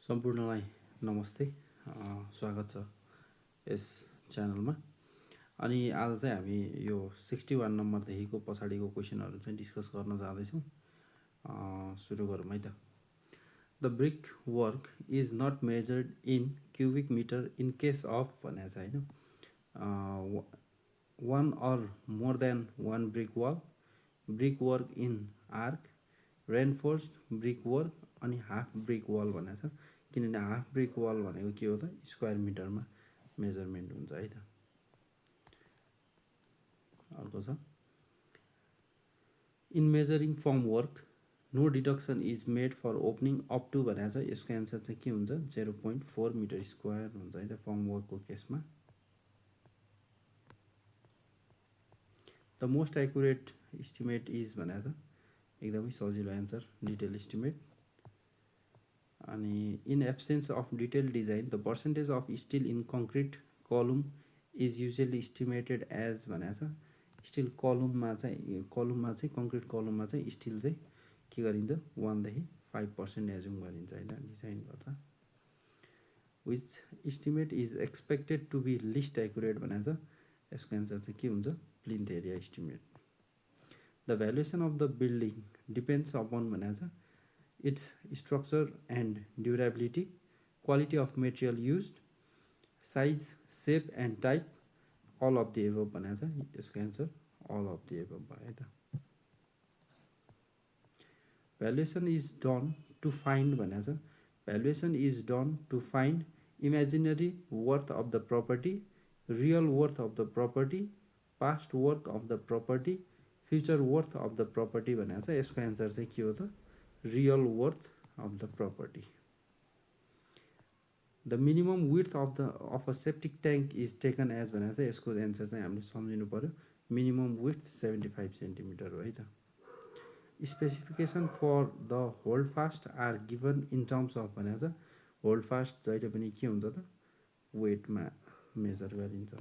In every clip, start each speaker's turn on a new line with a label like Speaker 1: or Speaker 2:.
Speaker 1: सम्पूर्णलाई नमस्ते। स्वागत छ यस च्यानलमा। अनि आज चाहिँ हामी यो 61 नम्बरदेखिको पछाडिको क्वेसनहरू चाहिँ डिस्कस गर्न जाँदैछौँ। सुरु गरौँ है त। The brick work is not measured in cubic metre in case of भनेको छ होइन। One or more than one brick work in arch, reinforced brick work अनि हाफ ब्रिक वल भनेको छ। किनभने हाफ ब्रिक वल भनेको के हो त, स्क्वायर मिटरमा मेजरमेन्ट हुन्छ है त। अर्को छ in measuring form work no deduction is made for opening up to भनेको छ। यसको एन्सर चाहिँ के हुन्छ, 0.4 मिटर स्क्वायर हुन्छ है त फर्म वर्कको केसमा। The most accurate estimate is भनेको छ, एकदमै सजिलो एन्सर, डिटेल इस्टिमेट। अनि in absence of detail design the percentage of still in concrete कलम इज युजली इस्टिमेटेड एज भनेको छ। स्टिल कलममा चाहिँ कङ्क्रिट कलममा चाहिँ स्टिल चाहिँ के गरिन्छ, 1 देखि 5% एज्युम गरिन्छ होइन डिजाइन गर्दा। Which estimate is expected to be least accurate भनेको छ। यसको एन्सर चाहिँ के हुन्छ, plinth area estimate. The valuation of the building depends upon भनेको छ its structure and durability, quality of material used, size, shape and type, all of the above भनेको छ। यसको answer all of the above भयो त। valuation is done to find भनेको छ। valuation is done to find imaginary worth of the property, real worth of the property, past worth of the property, future worth of the property भनेको छ। यसको answer चाहिँ के हो त, real worth of the property. The minimum width of a septic tank is taken as भनेको छ। यसको एन्सर चाहिँ हामीले सम्झिनु पर्यो, मिनिमम विड्थ 75 सेन्टिमिटर हो है त। Specification for the hold fast are given in terms of भनेको छ। होल्ड फास्ट जहिले पनि के हुन्छ त, वेटमा मेजर गरिन्छ।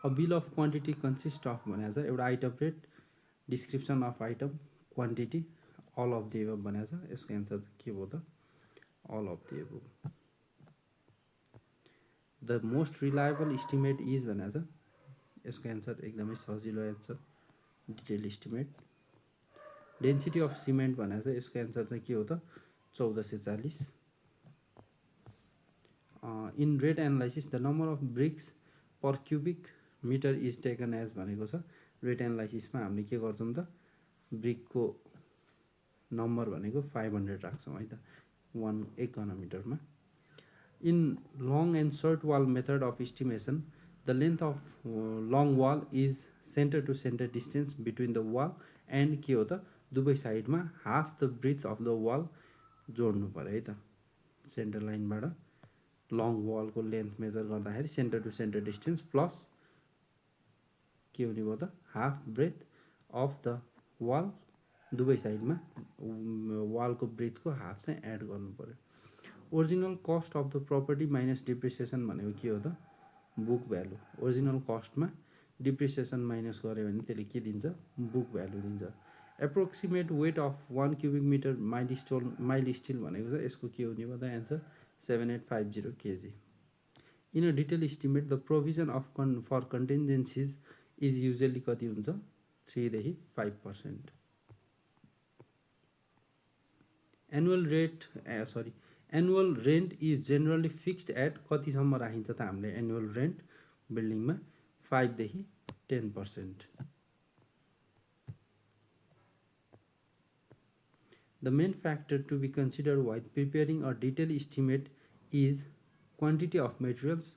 Speaker 1: A bill of quantity consist of भनेको छ एउटा item rate, description of item, quantity, all of the above भनेको छ। यसको एन्सर के हो त, all of the above. The most reliable estimate is भनेको छ। यसको एन्सर एकदमै सजिलो answer, detail estimate. Density of cement भनेको छ। यसको एन्सर चाहिँ के हो त, 1440। In rate analysis the number of bricks per cubic metre is taken as भनेको छ। रेट एनालाइसिसमा हामीले के गर्छौँ त, ब्रिकको नम्बर भनेको 500 राख्छौँ है त, 1 घन मिटरमा। In long and short wall method of estimation the length of long wall is centre to centre distance between the wall and के हो त, दुवै साइडमा half the breadth of the wall जोड्नु पऱ्यो है त। सेन्टर लाइनबाट लङ वालको लेन्थ मेजर गर्दाखेरि centre to centre distance plus के हुने भयो त, half breadth of the wall, दुवै साइडमा वालको ब्रेथको हाफ चाहिँ एड गर्नु पऱ्यो। Original cost of the property minus depreciation भनेको के हो त, बुक भ्यालु। ओरिजिनल कस्टमा डिप्रिसिएसन माइनस गऱ्यो भने त्यसले के दिन्छ, बुक भ्यालु दिन्छ। Approximate weight of 1 cubic metre mild steel भनेको छ। यसको के हुने भयो त answer, 7850 kg। In a detail estimate the provision of for contingencies is usually कति हुन्छ, 3 देखि 5%। Annual rent is generally fixed at कतिसम्म राखिन्छ त हामीले एनुअल रेन्ट बिल्डिङमा, 5 देखि 10%। The main factor to be considered while preparing a detail estimate is quantity of materials,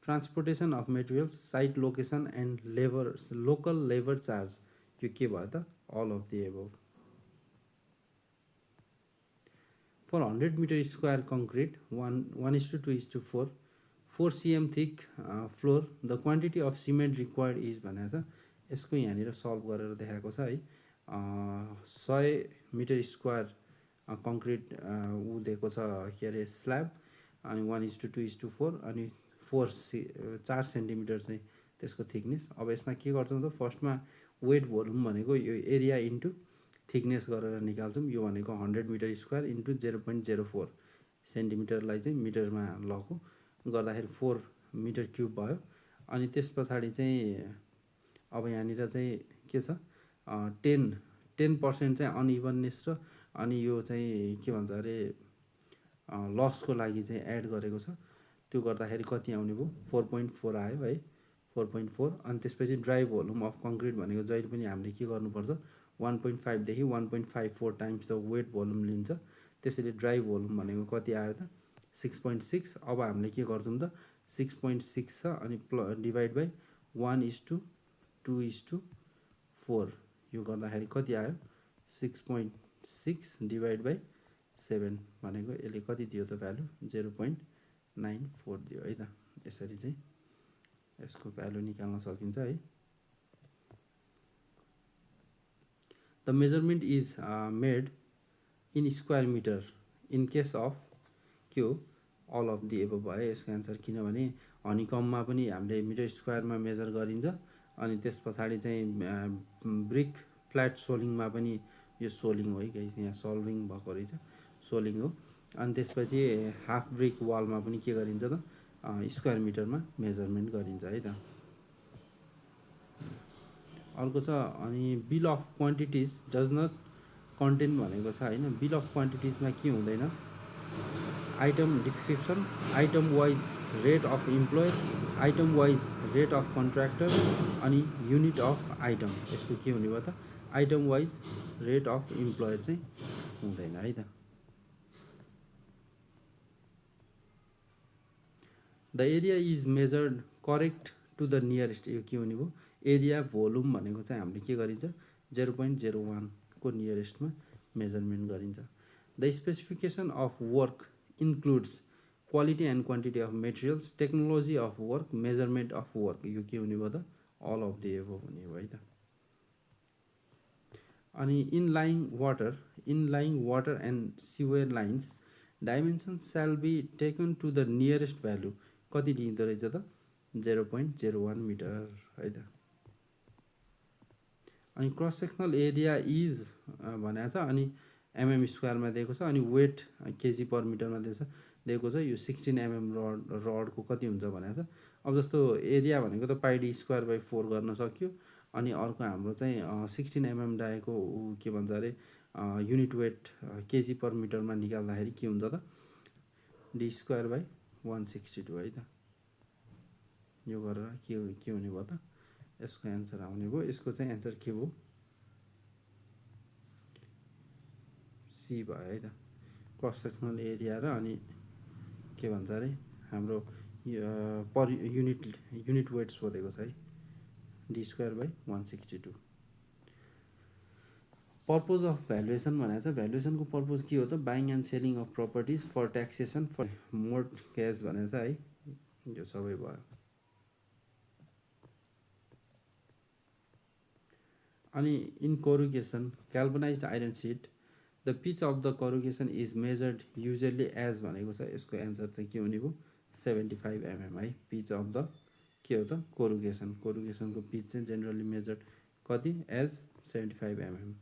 Speaker 1: transportation of materials, site location and local labour charge. यो के भयो त, all of the above. For 100 meter square concrete, 1:2:4, 4 cm thick floor, the quantity of cement required is भनेको छ। यसको यहाँनिर solve गरेर देखाएको छ है। 100 मिटर स्क्वायर कङ्क्रिट ऊ दिएको छ के अरे स्ल्याब, अनि 1:2:4 अनि 4 सेन्टिमिटर चाहिँ त्यसको थिकनेस। अब यसमा के गर्छौँ त, फर्स्टमा वेट भोल्युम भनेको यो एरिया इन्टु थिकनेस गरेर निकाल्छौँ। यो भनेको 100 मिटर स्क्वायर इन्टु 0.04 सेन्टिमिटरलाई चाहिँ मिटरमा लगेको गर्दाखेरि 4 मिटर क्युब भयो। अनि त्यस पछाडि चाहिँ अब यहाँनिर चाहिँ के छ 10% चाहिँ अनइभननेस र अनि यो चाहिँ के भन्छ अरे लसको लागि चाहिँ एड गरेको छ। त्यो गर्दाखेरि कति आउने भयो 4.4 आयो है 4.4। अनि त्यसपछि ड्राई भोल्युम अफ कङ्क्रिट भनेको जहिले पनि हामीले के गर्नुपर्छ 1.5 देखि 1.54 टाइम्स द वेट भोल्युम लिन्छ। त्यसैले ड्राई भोल्युम भनेको कति आयो त 6.6। अब हामीले के गर्छौँ त 6.6 छ अनि डिभाइड बाई 1:2:4 यो गर्दाखेरि कति आयो 6.6 डिभाइड बाई 7 भनेको यसले कति दियो त भ्यालु 0.94 दियो है त। यसरी चाहिँ यसको भ्यालु निकाल्न सकिन्छ है। The measurement is made in square metre in case of के हो अल अफ दि एबभ भयो यसको एन्सर। किनभने हनीकममा पनि हामीले मिटर स्क्वायरमा मेजर गरिन्छ। अनि त्यस पछाडि चाहिँ ब्रिक फ्ल्याट सोलिङमा पनि यो सोलिङ हो है गाइस, यहाँ सल्भिङ भएको रहेछ सोलिङ हो। अनि त्यसपछि हाफ ब्रिक वालमा पनि के गरिन्छ त स्क्वायर मिटरमा मेजरमेन्ट गरिन्छ है त। अर्को छ अनि bill of quantities does not contain भनेको छ होइन। बिल अफ क्वान्टिटिजमा के हुँदैन item description, item wise rate of employer, item wise rate of contractor अनि युनिट अफ आइटम। यसको के हुने भयो त item wise rate of employer चाहिँ हुँदैन है त। The area is measured correct to the nearest. यो के हुने भयो एरिया भोल्युम भनेको चाहिँ हामीले के गरिन्छ 0.01 को नियरेस्टमा मेजरमेन्ट गरिन्छ। The specification of work includes quality and quantity of materials, technology of work, measurement of work. यो के हुने भयो त अल अफ द एबभ हुने भयो है त। अनि in laying water and sewer lines dimension shall be taken to the nearest value. कति दिँदो रहेछ त 0.01 मिटर है त। अनि क्रस सेक्सनल एरिया इज भनेको छ अनि एमएम स्क्वायरमा दिएको छ अनि वेट केजी पर मिटरमा दिएको छ। यो 16 एमएम रडको कति हुन्छ भनेको छ। अब जस्तो एरिया भनेको त पाइडी स्क्वायर बाई 4 गर्न सक्यो। अनि अर्को हाम्रो चाहिँ 16 एमएम डाएको के भन्छ अरे युनिट वेट केजी पर मिटरमा निकाल्दाखेरि के हुन्छ त डी स्क्वायर बाई 162 है त। यो गरेर के हुने भयो त यसको एन्सर आउने भयो। यसको चाहिँ एन्सर के भयो सी भयो है त। क्रस सेक्सनल एरिया र अनि के भन्छ अरे हाम्रो पर युनिट वेट सोधेको छ है D square by 162। Purpose of valuation भनेको छ। भ्यालुएसनको पर्पोज के हो त buying and selling of properties for taxation for mortgage भनेको छ है। यो सबै भयो। अनि in corrugation galvanised iron sheet the pitch of the corrugation is measured usually as भनेको छ। यसको एन्सर चाहिँ के हुने भयो 75 एमएम है। पिच अफ द के हो त कोरुगेसनको पिच चाहिँ जेनरली मेजर्ड कति एज 75 एमएम।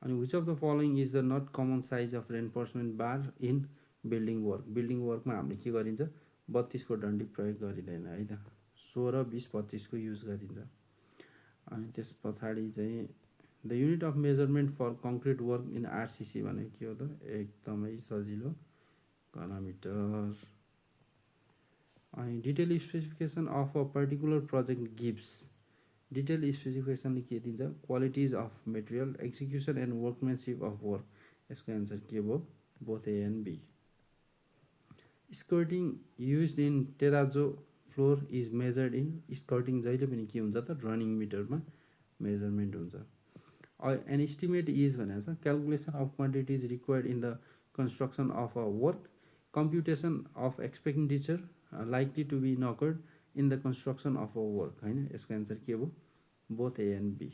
Speaker 1: अनि which of the following is the not common size of reinforcement bar in building work. Building वर्कमा हामीले के गरिन्छ 32 को डन्डी प्रयोग गरिँदैन है त 16, 20, 25 को युज गरिन्छ। अनि त्यस पछाडि चाहिँ the unit of measurement for concrete work in RCC भनेको के हो त एकदमै सजिलो घनमिटर। अनि detail specification of a particular project gives. Detail स्पेसिफिकेसनले के दिन्छ qualities of material, execution and workmanship of work. यसको एन्सर के भयो both A and B. Skirting used in terrazzo floor is measured in skirting जहिले पनि के हुन्छ त रनिङ मिटरमा मेजरमेन्ट हुन्छ। एन एस्टिमेट इज भनेको छ calculation of quantities required in the construction of a work, computation of expenditure likely to be incurred in the construction of a work होइन। यसको एन्सर के भयो both A and B.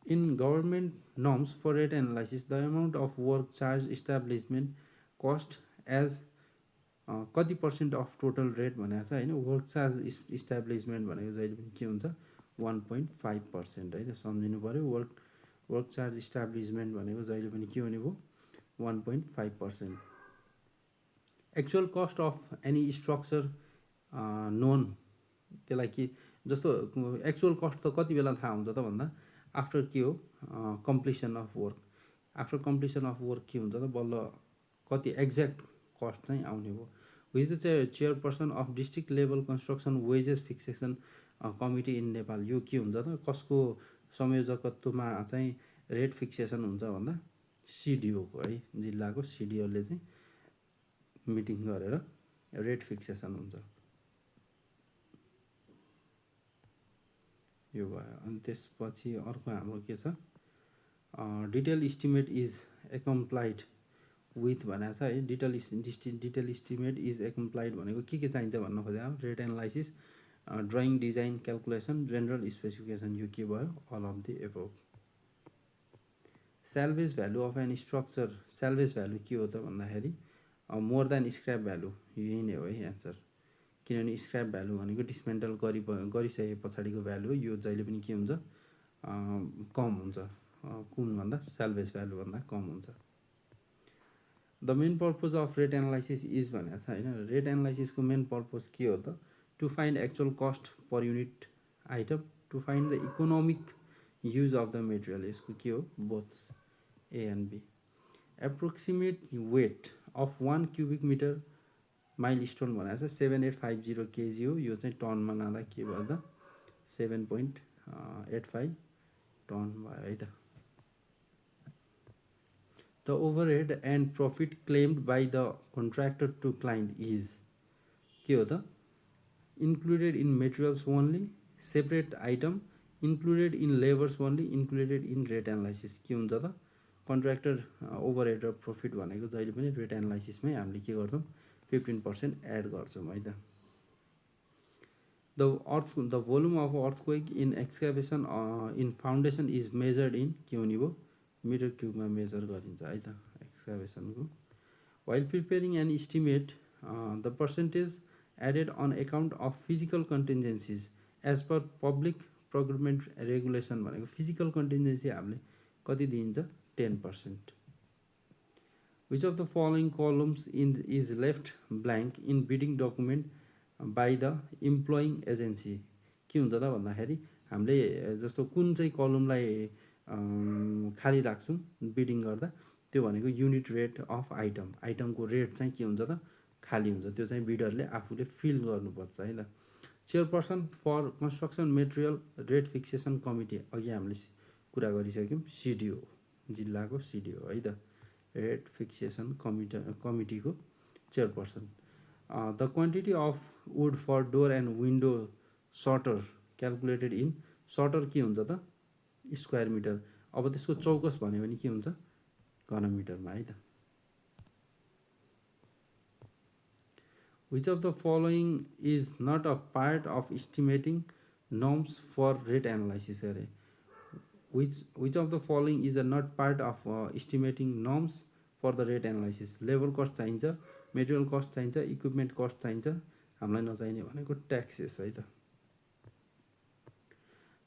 Speaker 1: In government norms for rate analysis the amount of work charge establishment cost as कति % of total rate भनेको छ होइन। Work charge establishment भनेको जहिले पनि के हुन्छ 1.5% है त सम्झिनु पऱ्यो। वर्क वर्क चार्ज इस्टाब्लिसमेन्ट भनेको जहिले पनि के हुने भयो 1.5%। Actual cost of any structure known, त्यसलाई के जस्तो एक्चुअल कस्ट त कति बेला थाहा हुन्छ त भन्दा आफ्टर के हो completion of work. After completion of work के हुन्छ त बल्ल कति एक्ज्याक्ट कस्ट चाहिँ आउने भयो। Which the chairperson of district level construction wages fixation committee in Nepal. यो के हुन्छ त कसको संयोजकत्वमा चाहिँ रेट फिक्सेसन हुन्छ भन्दा सिडिओको है, जिल्लाको सिडिओले चाहिँ मिटिङ गरेर रेट फिक्सेसन हुन्छ। यो भयो। अनि त्यसपछि अर्को हाम्रो के छ डिटेल इस्टिमेट इज एकम्प्लाइड विथ भनेको छ है। डिटेल इस्टिमेट इज एकम्प्लाइड भनेको के चाहिन्छ भन्न खोजेको rate analysis, drawing design, calculation, general specification. यो के भयो all of the above. Salvage value of an structure. Salvage value के हो त भन्दाखेरि मोर देन स्क्रैप भ्यालु। यही नै हो है एन्सर, किनभने स्क्रैप भ्यालु भनेको डिसमेन्टल गरिसके पछाडिको भ्यालु हो। यो जहिले पनि के हुन्छ कम हुन्छ कुन भन्दा सेल्भेज भ्यालु भन्दा कम हुन्छ। The main purpose of rate analysis is भनेको छ होइन। रेट एनालाइसिसको मेन पर्पज के हो त to find actual cost per unit item, to find the economic use of the material. यसको के हो both A and B. Approximate weight of 1 cubic metre mild steel भनेको छ 7850 केजी हो। यो चाहिँ टनमा लाँदा के भयो त 7.85 टन भयो है त। The overhead and profit claimed by the contractor to client is के हो त included in materials only, separate item, included in labours only, included in rate analysis. के हुन्छ त कन्ट्र्याक्टर ओभरहेड र प्रफिट भनेको जहिले पनि रेट एनालाइसिसमै हामीले के गर्छौँ 15% एड गर्छौँ है त। The volume of earthquake in excavation in foundation is measured in के हुने भयो मिटर क्युबमा मेजर गरिन्छ है त एक्सकाभेसनको। While preparing an estimate the percentage added on account of physical contingencies as per public procurement regulation भनेको फिजिकल कन्टिन्जेन्सी हामीले कति दिइन्छ 10%। Which of the following columns is left blank in bidding document by the employing agency? के हुन्छ त भन्दाखेरि हामीले जस्तो कुन चाहिँ कलमलाई खाली राख्छौँ बिडिङ गर्दा त्यो भनेको युनिट रेट अफ आइटम। आइटमको रेट चाहिँ के हुन्छ त खाली हुन्छ, त्यो चाहिँ बिडरले आफूले फिल गर्नुपर्छ है त। Chairperson for construction material rate fixation committee अघि हामीले कुरा गरिसक्यौँ सिडिओ, जिल्लाको सिडिओ है त रेट फिक्सेसन कमिटीको chairperson. The quantity of wood for door and window shutter calculated in shutter के हुन्छ त स्क्वायर मिटर। अब त्यसको चौकस भन्यो भने के हुन्छ घनमिटरमा है त। Which of the following is not a part of estimating norms for rate analysis अरे। which of the following is a not part of estimating norms for the rate analysis? Labour cost चाहिन्छ, material cost चाहिन्छ, equipment cost चाहिन्छ, हामीलाई नचाहिने भनेको taxes है त।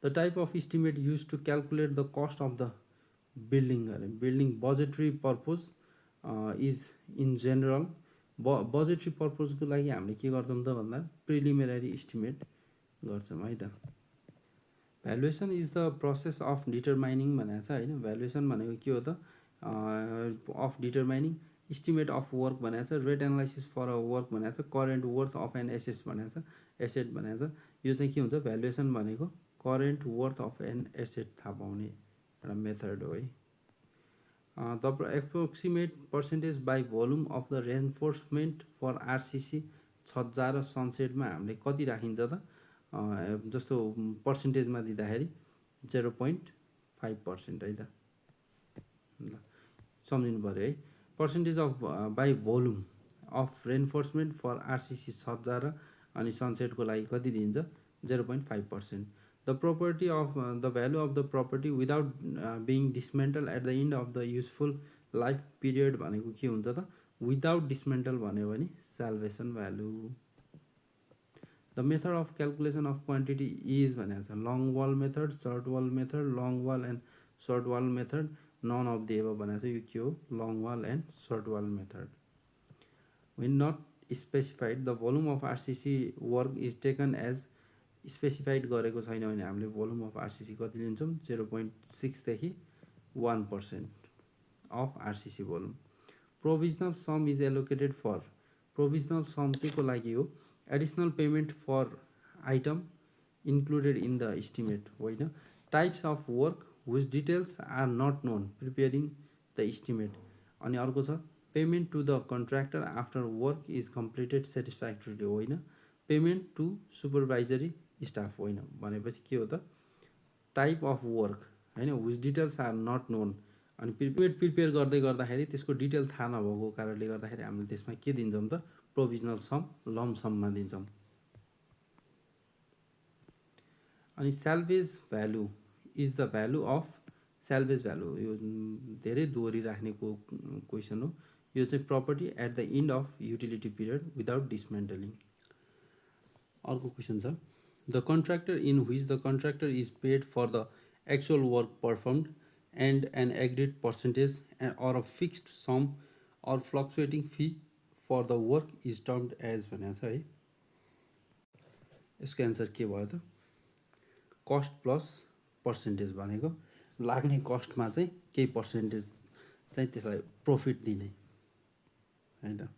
Speaker 1: The type of estimate use to calculate the cost of the building अरे। Building budgetary purpose is in general. Budgetary पर्पजको लागि हामीले के गर्छौँ त भन्दा प्रिलिमिनरी इस्टिमेट गर्छौँ है त। Valuation is the process of determining भनेको छ होइन। भ्यालुएसन भनेको के हो त of determining. Estimate of work भनेको छ। Rate analysis for a work भनेको छ। Current worth of an asset भनेको छ, एसेट भनेको छ। यो चाहिँ के हुन्छ भ्यालुएसन भनेको current worth of an asset थाहा पाउने एउटा मेथड हो है। The approximate percentage by volume of the reinforcement for RCC छज्जा र सनसेटमा हामीले कति राखिन्छ त जस्तो पर्सेन्टेजमा दिँदाखेरि 0.5% है त। ल सम्झिनु पऱ्यो है। Percentage of by volume of reinforcement for RCC छज्जा र अनि सनसेटको लागि कति दिन्छ 0.5%। The property of the value of the property without being dismantle at the end of the useful life period भनेको के हुन्छ त विदाउट डिसमेन्टल भन्यो भने salvation value. The method of calculation of quantity is भनेको छ long wall method, short wall method, long wall and short wall method, non of the above भनेको चाहिँ यो के हो, long wall and short wall method. When not specified, the volume of RCC work is taken as specified गरेको छैन भने हामीले volume of RCC कति लिन्छौँ, 0.6 देखि 1% of RCC volume. Provisional sum is allocated for, provisional sum के को लागि हो, additional payment for item included in the estimate होइन, types of work whose details are not known preparing the estimate, अनि अर्को छ payment to the contractor after work is completed satisfactorily होइन, payment to सुपरभाइजरी staff होइन। भनेपछि के हो त, टाइप अफ वर्क होइन, हुज डिटेल्स आर नट नोन, अनि प्रिपेयर गर्दै गर्दाखेरि त्यसको डिटेल थाहा नभएको कारणले गर्दाखेरि हामीले त्यसमा के दिन्छौँ त, प्रोभिजनल सम लम सममा दिन्छौँ। अनि salvage value is the value of, salvage value यो धेरै दोहोरिराख्ने क्वेसन हो, यो चाहिँ property at the end of utility period without dismantling. अर्को क्वेसन छ, the contractor in which the contractor is paid for the actual work performed and an agreed percentage or a fixed sum or fluctuating fee for the work is termed as भनेको छ है। यसको answer के भयो त, cost plus percentage भनेको लाग्ने कस्टमा चाहिँ केही पर्सेन्टेज चाहिँ त्यसलाई प्रफिट दिने है त।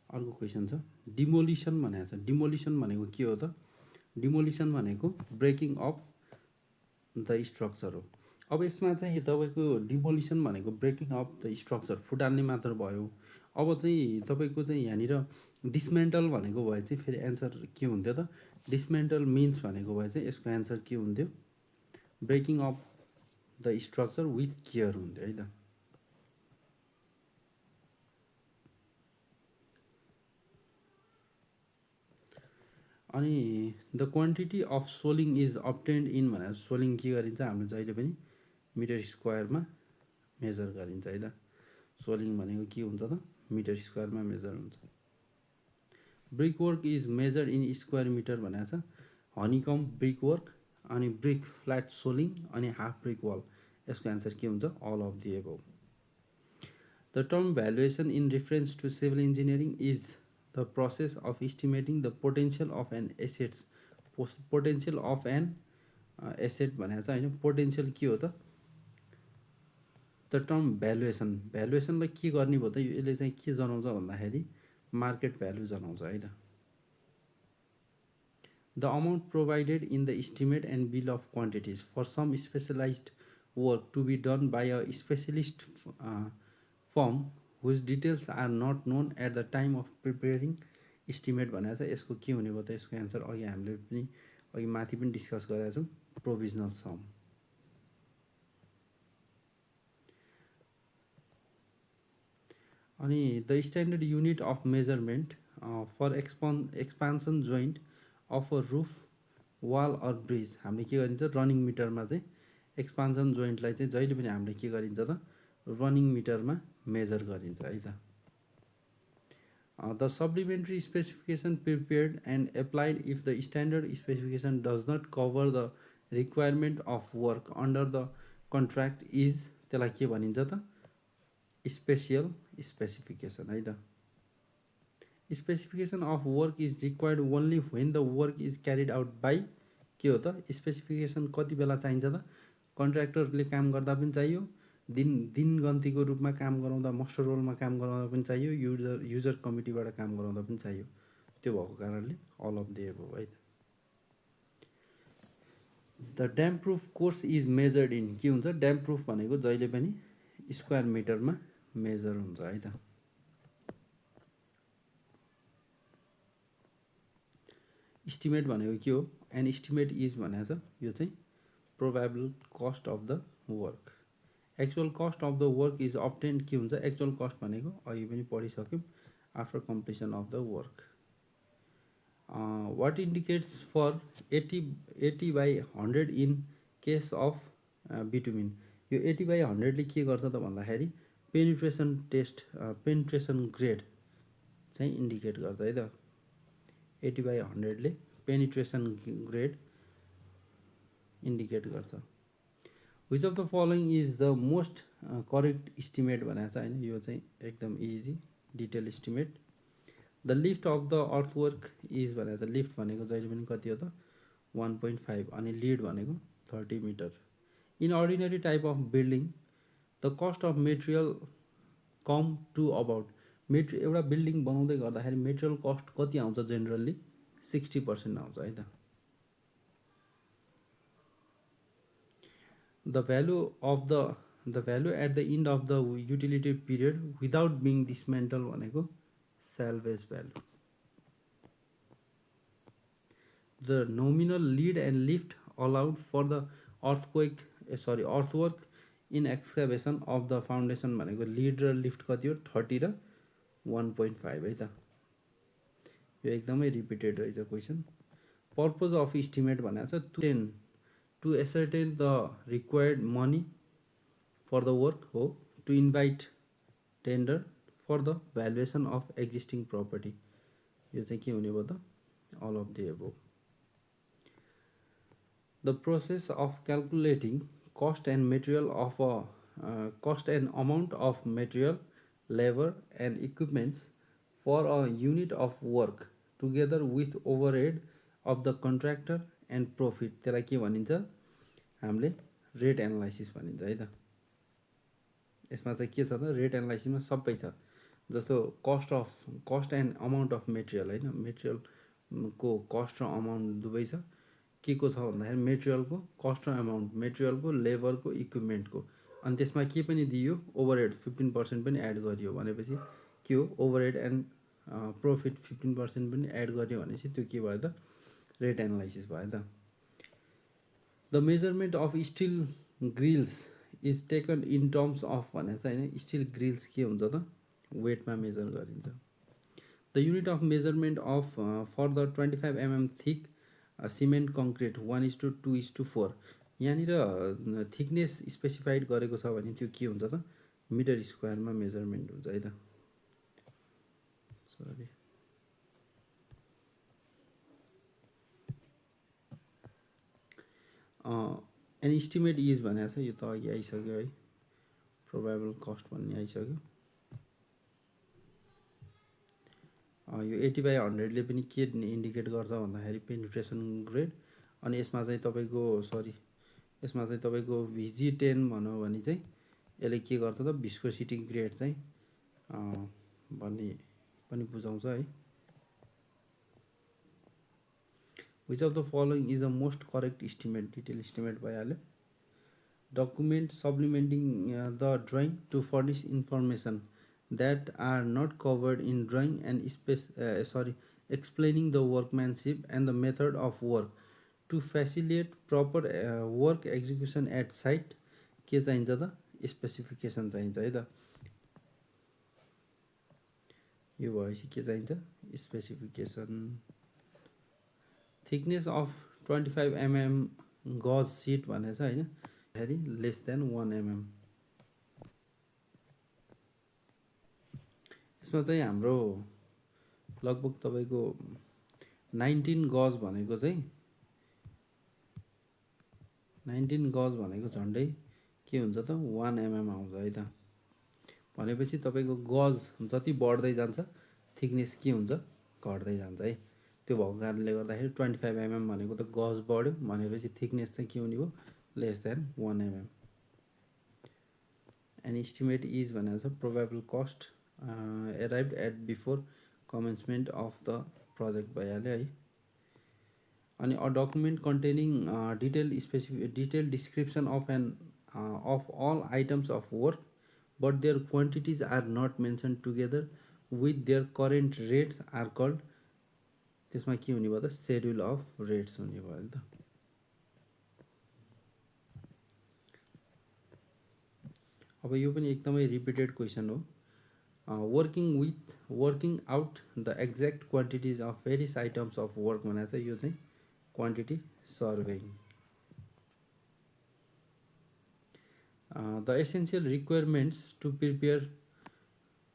Speaker 1: अर्को क्वेसन छ, डिमोलिसन भनेको छ, डिमोलिसन भनेको के हो त, डिमोलिसन भनेको ब्रेकिङ अफ द स्ट्रक्चर हो। अब यसमा चाहिँ तपाईँको डिमोलिसन भनेको ब्रेकिङ अफ द स्ट्रक्चर फुटाल्ने मात्र भयो। अब चाहिँ तपाईँको चाहिँ यहाँनिर डिसमेन्टल भनेको भए चाहिँ फेरि एन्सर के हुन्थ्यो त, डिसमेन्टल मिन्स भनेको भए चाहिँ यसको एन्सर के हुन्थ्यो, breaking of the structure with care हुन्थ्यो है त। अनि the quantity of soling is obtained in भनेर सोलिङ के गरिन्छ, हाम्रो जहिले पनि मिटर स्क्वायरमा मेजर गरिन्छ है त। सोलिङ भनेको के हुन्छ त, मिटर स्क्वायरमा मेजर हुन्छ। Brick work is measure in square metre भनेको छ, हनीकम ब्रिक वर्क, अनि ब्रिक फ्ल्याट सोलिङ, अनि हाफ ब्रिक वाल। यसको एन्सर के हुन्छ, all of the above. The term valuation in reference to civil engineering is the process of estimating the potential of an assets, potential of an asset भनेको छ होइन, potential के हो त, the term valuation, भ्यालुएसनलाई के गर्ने भयो त, यसले चाहिँ के जनाउँछ भन्दाखेरि मार्केट भ्यालु जनाउँछ है त। The amount provided in the estimate and bill of quantities for some specialised work to be done by a specialist firm whose details are not known at the time of preparing estimate भनेको छ। यसको के हुने भयो त, यसको answer अघि हामीले पनि अघि माथि पनि डिस्कस गरेका छौँ, प्रोभिजनल सम। अनि the standard unit of measurement for expansion joint of a roof wall or bridge, हामीले के गरिन्छ, रनिङ मिटरमा चाहिँ एक्सपान्सन जोइन्टलाई चाहिँ जहिले पनि हामीले के गरिन्छ त, रनिङ मिटरमा मेजर गरिन्छ है त। The supplementary specification prepared and applied if the standard specification does not cover the requirement of work under the contract is, त्यसलाई के भनिन्छ त, स्पेसियल स्पेसिफिकेसन है त। Specification of work is required only when the work is carried out by, के हो त, specification कति बेला चाहिन्छ त, कन्ट्र्याक्टरले काम गर्दा पनि चाहियो, दिन गन्तीको रूपमा काम गराउँदा, मस्टर रोलमा काम गराउँदा पनि चाहियो, युजर कमिटीबाट काम गराउँदा पनि चाहियो। त्यो भएको कारणले अल अफ द एबभ है त। The damp proof course is measured in, के हुन्छ, ड्याम प्रुफ भनेको जहिले पनि स्क्वायर मिटरमा मेजर हुन्छ है त। इस्टिमेट भनेको के हो, एन इस्टिमेट इज भनेको छ, यो चाहिँ probable cost of the work. Actual cost of the work is obtained, के हुन्छ, एक्चुअल कस्ट भनेको अघि पनि पढिसक्यौँ, after completion of the work. What indicates for 80/100 in case of bitumen, यो 80/100ले के गर्छ त भन्दाखेरि पेनिट्रेसन टेस्ट, पेनिट्रेसन ग्रेड चाहिँ इन्डिकेट गर्छ है त। 80/100ले पेनिट्रेसन ग्रेड इन्डिकेट गर्छ। Which of the following is the most correct estimate भनेको छ होइन, यो चाहिँ एकदम easy detail estimate. The lift of the earthwork is भनेको छ, लिफ्ट भनेको जहिले पनि कति हो त 1.5 अनि लिड भनेको 30 मिटर। In ordinary type of building the cost of material come to about, एउटा बिल्डिङ बनाउँदै गर्दाखेरि मेटेरियल कस्ट कति आउँछ जेनरली 60% आउँछ है त। The value of the value at the end of the utility period without being dismantle भनेको salvage value. The nominal lead and lift allowed for the earthwork in excavation of the foundation भनेको lead र lift कति हो 30 र 1.5 है त। यो एकदमै रिपिटेड रहेछ क्वेसन। पर्पज अफ इस्टिमेट भनेको छ to ascertain the required money for the work हो, to invite tender for the valuation of existing property. यो चाहिँ के हुने भयो त all of the above. The process of calculating cost and material of cost and amount of material labour and equipments for a unit of work together with overhead of the contractor and profit, त्यसलाई के भनिन्छ हामीले rate analysis भनिन्छ है त। यसमा चाहिँ के छ त रेट एनालाइसिसमा सबै छ, जस्तो cost and amount of material होइन, मेटेरियलको कस्ट र अमाउन्ट दुवै छ। के को छ भन्दाखेरि मेटेरियलको कस्ट र अमाउन्ट, मेटेरियलको लेबरको इक्विपमेन्टको, अनि त्यसमा के पनि दियो ओभरहेड 15% पनि एड गरियो भनेपछि के हो ओभरहेड एन्ड प्रफिट 15% पनि एड गरियो भनेपछि त्यो के भयो त रेट एनालाइसिस भयो त। The measurement of steel grills is taken in terms of भनेको छ होइन, स्टिल ग्रिल्स के हुन्छ त वेटमा मेजर गरिन्छ। The unit of measurement of for the 25 mm thick cement concrete 1:2:4, यहाँनिर थिकनेस स्पेसिफाइड गरेको छ भने त्यो के हुन्छ त मिटर स्क्वायरमा मेजरमेन्ट हुन्छ है त। सरी एन इस्टिमेट इज भनेको छ, यो त अघि आइसक्यो है, प्रोबेबल कस्ट भन्ने आइसक्यो। यो 80/100 ले पनि के इन्डिकेट गर्छ भन्दाखेरि पेनिट्रेसन ग्रेड, अनि यसमा चाहिँ तपाईँको VG10 भनौँ भने चाहिँ यसले के गर्छ त भिस्कोसिटी ग्रेड चाहिँ भन्ने पनि बुझाउँछ है। Which of the following is the most correct estimate, detail estimate भइहाल्यो। Document supplementing the drawing to furnish information that are not covered in drawing and explaining the workmanship and the method of work to facilitate proper work execution at site। के चाहिन्छ त specification चाहिन्छ है त। यो भएपछि के चाहिन्छ स्पेसिफिकेसन। थिकनेस अफ 25 mm गज सिट भनेको छ होइन, फेरि लेस देन 1 mm। यसमा चाहिँ हाम्रो लगभग तपाईँको 19 गज भनेको चाहिँ 19 गज भनेको झन्डै के हुन्छ त 1 mm आउँछ है त। भनेपछि तपाईँको गज जति बढ्दै जान्छ थिकनेस के हुन्छ घट्दै जान्छ है। त्यो भएको कारणले गर्दाखेरि 25 mm भनेको त गज बढ्यो भनेपछि थिकनेस चाहिँ के हुने भयो less than 1 mm। An estimate is भनेको छ probable cost arrived at before commencement of the project भइहाल्यो है। अनि a document containing detailed description of all items of work but their quantities are not mentioned together with their current rates are called, त्यसमा के हुने भयो त schedule of rates हुने भयो नि त। अब यो पनि एकदमै रिपिटेड क्वेसन हो। Working out the exact quantities of various items of work भनेको चाहिँ यो चाहिँ quantity surveying. The essential requirements to prepare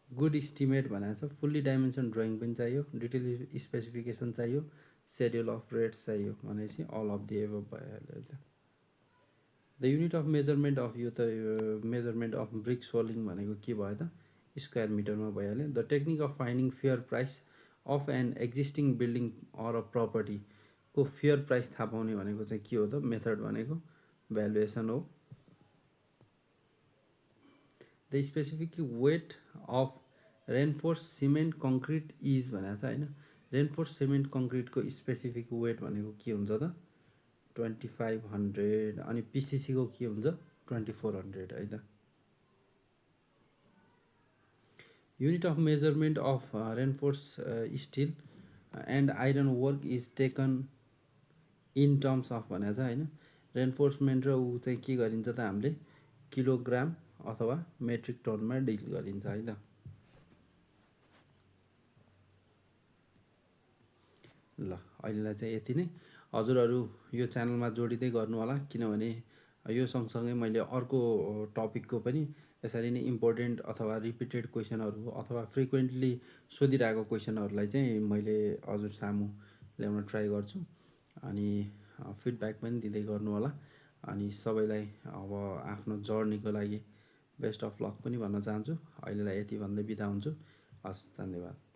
Speaker 1: good estimate भनेको छ फुल्ली डाइमेन्सन ड्रइङ पनि चाहियो, डिटेल स्पेसिफिकेसन चाहियो, सेड्युल अफ रेट्स चाहियो भनेपछि अल अफ द एबभ भइहाल्यो। The unit of measurement of यो त मेजरमेन्ट अफ ब्रिक सोलिङ भनेको के भयो त स्क्वायर मिटरमा भइहाल्यो। The technique of finding fair price of an existing building or a प्रपर्टीको फेयर प्राइस थाहा पाउने भनेको चाहिँ के हो त मेथड भनेको भ्यालुएसन हो। The specific weight of reinforce cement concrete is भनेको छ होइन। रेनफोर्स सिमेन्ट कङ्क्रिटको स्पेसिफिक वेट भनेको के हुन्छ त 2500 अनि पिसिसीको के हुन्छ 2400 है त। Unit of measurement of reinforce still and iron work is taken in terms of भनेको छ होइन। रेनफोर्समेन्ट र ऊ चाहिँ के गरिन्छ त हामीले किलोग्राम अथवा मेट्रिक टनमा डिल गरिन्छ है त। ल अहिलेलाई चाहिँ यति नै। हजुरहरू यो च्यानलमा जोडिँदै गर्नु होला, किनभने यो सँगसँगै मैले अर्को टपिकको पनि यसरी नै इम्पोर्टेन्ट अथवा रिपिटेड क्वेसनहरू अथवा फ्रिक्वेन्टली सोधिरहेको क्वेसनहरूलाई चाहिँ मैले हजुर सामु ल्याउन ट्राई गर्छु। अनि फिडब्याक पनि दिँदै गर्नु होला। अनि सबैलाई अब आफ्नो जर्नीको लागि बेस्ट अफ लक पनि भन्न चाहन्छु। अहिलेलाई यति भन्दै बिदा हुन्छु। हस्, धन्यवाद।